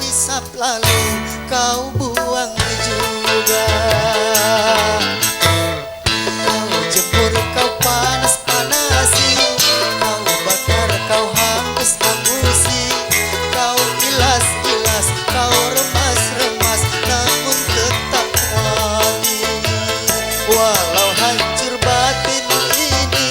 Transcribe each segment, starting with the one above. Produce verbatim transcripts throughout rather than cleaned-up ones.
Hisap lalu kau buang juga. Kau jemur, kau panas-panasi, kau bakar, kau hangus-hangusi, kau ilas-ilas, kau remas-remas, namun tetap wangi, walau hancur batin ini.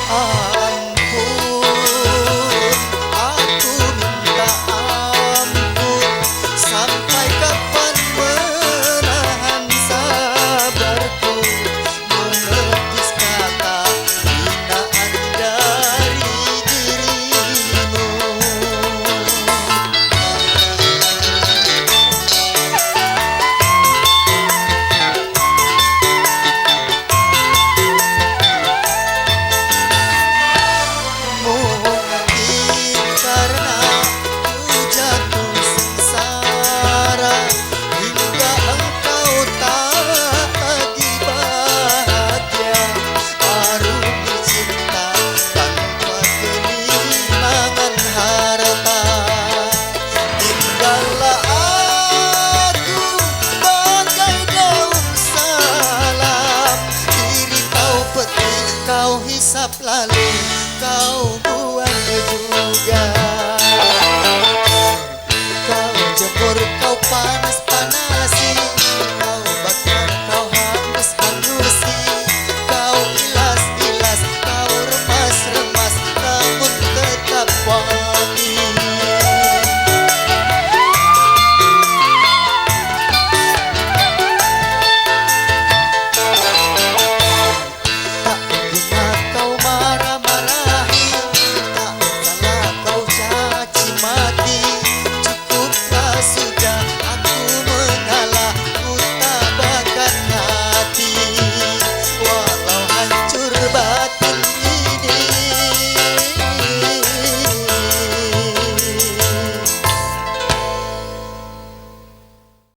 Ampun, aku minta ampun, sampai kapan menahan sabarku? Menepis kata hinaan dari dirimu. Mungkin karena ku jatuh sengsara, hingga engkau tak lagi bahagia. Arumi cinta tanpa kelimangan harta. Tinggallah aku bagai daun salam. Diri kau petik, kau hisap lalu kau buang juga. Kau jemur, kau panas,